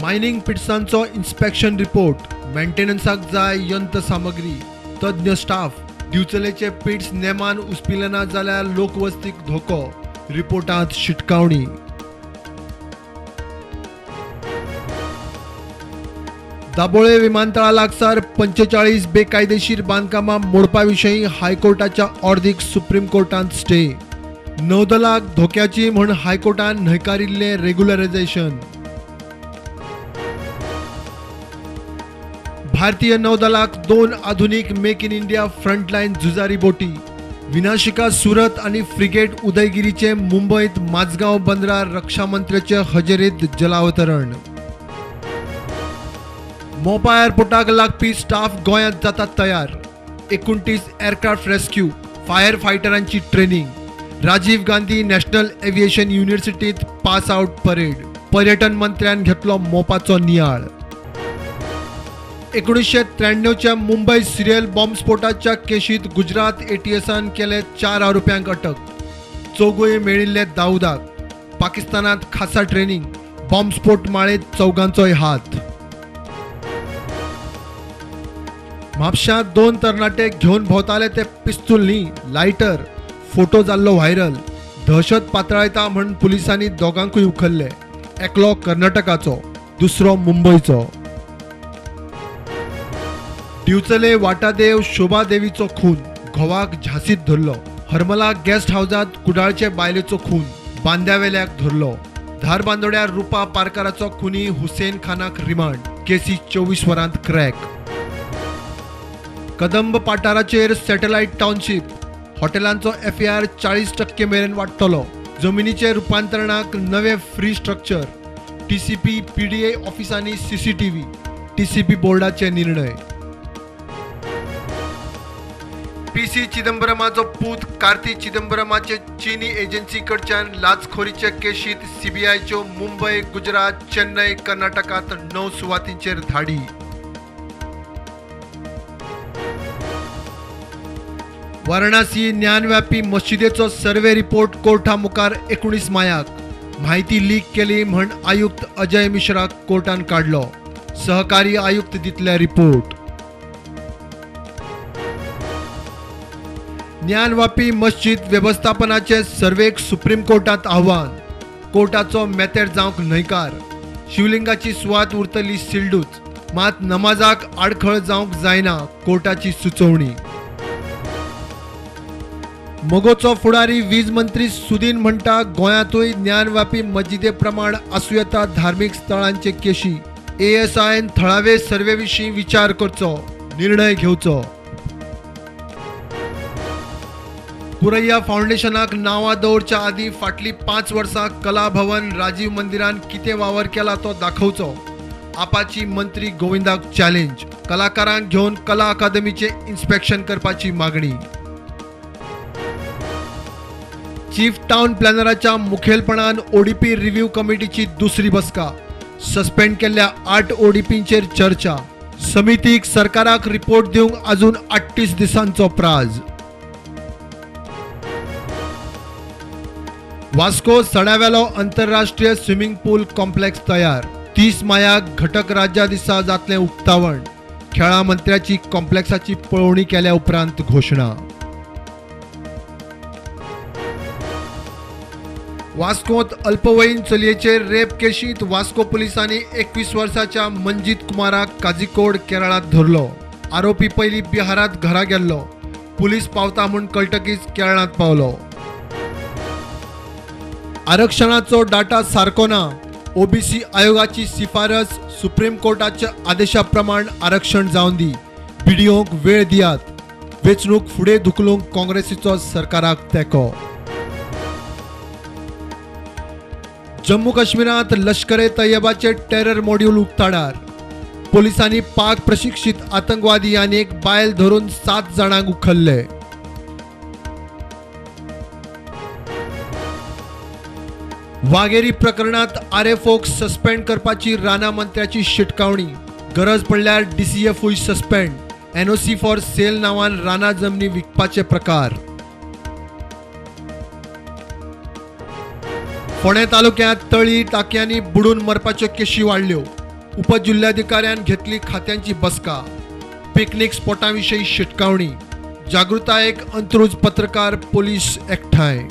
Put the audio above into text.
Mining पिट्सांचो inspection report, मेंटेनन्साक जाय यंत्र सामग्री, तज्ञ स्टाफ. दिवचलेचे पिट्स नेमान उसपिले ना जाल्यार लोकवस्तीक धोको, रिपोर्टांत शिटकावणी. दाबोळे विमानतळा लागसार 45 बेकायदेशीर बांदकामां मोडपा विशीं हायकोर्टाच्या ऑर्दीक सुप्रीम कोर्टांत स्टे. नौदलाक धोक्याची म्हूण हायकोर्टान न्हयकारिल्लें रेग्युलरायझेशन. भारतीय नौदलाक 2 आधुनिक मेक इन इंडिया फ्रंटलायन झुजारी बोटी. विनाशिका सुरत आनी फ्रिगेट उदयगिरीचे मुंबयत माझगांव बंदरार रक्षामंत्र्याचे हजेरीत जलावतरण. मोपा एअरपोर्टाक लागपी स्टाफ गोंयांत जाता तयार. 29 एअरक्राफ्ट रेस्क्यू, फायर फायटरांची training. Rajiv Gandhi national aviation युनिव्हर्सिटीत pass out parade. पर्यटन मंत्र्यान घेतलो मोपाचो नियाळ. 1993च्या मुंबय सिरियल बॉम्बस्फोटाच्या केशीत गुजरात एटीएसान केले 4 आरोप्यांक अटक. चौगूय मेळिल्ले दाऊदाक. पाकिस्तानात खासा ट्रेनिंग, बॉम्बस्फोट माळेत चौगांचोय हात. म्हापशांत 2 तरणाटे घेवन भोंवताले ते पिस्तूल न्ही, लायटर. फोटो जाल्लो व्हायरल. दहशत पातळायता म्हूण पुलिसांनी दोगांकूय उखल्ले. एकलो कर्नाटकाचो, दुसरो मुंबयचो. दिवचले वाटादेव शोभा देवीचो खून, घोवाक झांसीत धरलो. हरमला गेस्ट हावजांत कुडाळचे बायलेचो खून, बांद्यावेल्याक धरलो. धारबांदोड्यार रुपा पारकाराचो खुनी हुसेन खानाक रिमांड. केसी 24 वरांत क्रॅक. कदंब पठाराचेर सॅटेलायट टावनशीप, हॉटेलांचो एफआर 40% मेरेन वाडटलो. जमिनीचे रुपांतरणाक नवे फ्री स्ट्रक्चर. टीसीपी पीडीए ऑफिसांनी सीसीटीव्ही. टीसीपी बोर्डाचे निर्णय. पीसी चिदंबरमाचो पूत कार्ती चिदंबरमाचे चीनी एजन्सी कडच्यान लाचखोरीचे केशीत सीबीआयच्यो मुंबय, गुजरात, चेन्नय, कर्नाटकांत 9 सुवातींचेर धाडी. वाराणसी ज्ञानव्यापी मशिदेचो सर्वे रिपोर्ट कोर्टा मुखार 19 मायाक. म्हायती लीक केली म्हण आयुक्त अजय मिश्राक कोर्टान काडलो. सहकारी आयुक्त दितले रिपोर्ट. ज्ञानवापी मस्जिद वेवस्थापनाचे सर्वेक सुप्रीम कोर्टात आव्हान. कोर्टाचो मेतेर जावंक न्हयकार. शिवलिंगाची सुवात उरतली सिल्डूच, मात नमाजाक आडखळ जावंक जायना, कोर्टाची सुचोवणी. मगोचो फुडारी वीज मंत्री सुदीन म्हणटा गोंयांतूय ज्ञानवापी मस्जिदे प्रमाण आसूं येता धार्मीक स्थळांचे केशी. एएसआयन थळावे सर्वे विशीं विचार करचो, निर्णय घेवचो. कुरैया फावंडेशनाक नांवां दवरच्या आदीं फाटलीं 5 वर्सां कला भवन राजीव मंदिरान कितें वावर केला तो दाखोवचो. आपाची मंत्री गोविंदाक चॅलेंज. कलाकारांक घेवन कला अकादमीचें इन्स्पेक्शन करपाची मागणी. चीफ टावन प्लॅनराच्या मुखेलपणान ओडीपी रिव्ह्यू कमिटीची दुसरी बसका. सस्पेंड केल्ल्या 8 ओडीपींचेर चर्चा. समितीक सरकाराक रिपोर्ट दिवंक अजून 38 दिसांचो प्राज. वास्को सड्यावेलो आंतरराष्ट्रीय स्विमिंग पूल कॉम्प्लेक्स तयार. 30 मायाक घटक राज्या दिसा जातलें उक्तावण. खेळां मंत्र्याची कॉम्प्लेक्साची पळोवणी केल्या उपरांत घोशणा. वास्कोत अल्पवयीन चलयेचेर रेप केशींत वास्को पुलिसांनी 21 वर्साच्या मंजीत कुमाराक काझीकोड केरळांत धरलो. आरोपी पयलीं बिहारांत घरा गेल्लो. पुलीस पावता म्हूण कळटकीच केरळांत पावलो. आरक्षणाचो डाटा सारको ना. ओबीसी आयोगाची शिफारस सुप्रीम कोर्टाच्या आदेशा प्रमाण आरक्षण जावन दी. बीडीओंक वेळ दियात. वेंचणूक फुडें धुकलूंक काँग्रेसीचो सरकाराक तेंको. जम्मू काश्मीरांत लश्कर ए तैयबाचे टेरर मॉड्यूल उक्ताडार. पोलिसांनी पाक प्रशिक्षित आतंकवादी आनी एक बायल धरून 7 जाणांक उखल्ले. वागेरी प्रकरणात आरएफओक सस्पेंड करपाची राना मंत्र्याची शिटकावणी. गरज पडल्यार डीसीएफूय सस्पेंड. एनओसी फॉर सेल नांवान राना जमनी विकपाचे प्रकार. फोंडें तालुक्यांत तळी टाकयांनी बुडून मरपाच्यो केशी वाडल्यो. उपजिल्ल्याधिकाऱ्यान घेतली खात्यांची बसका. पिकनीक स्पॉटा विशीं शिटकावणी. जागृतायेक अंत्रुज पत्रकार, पोलीस एकठांय.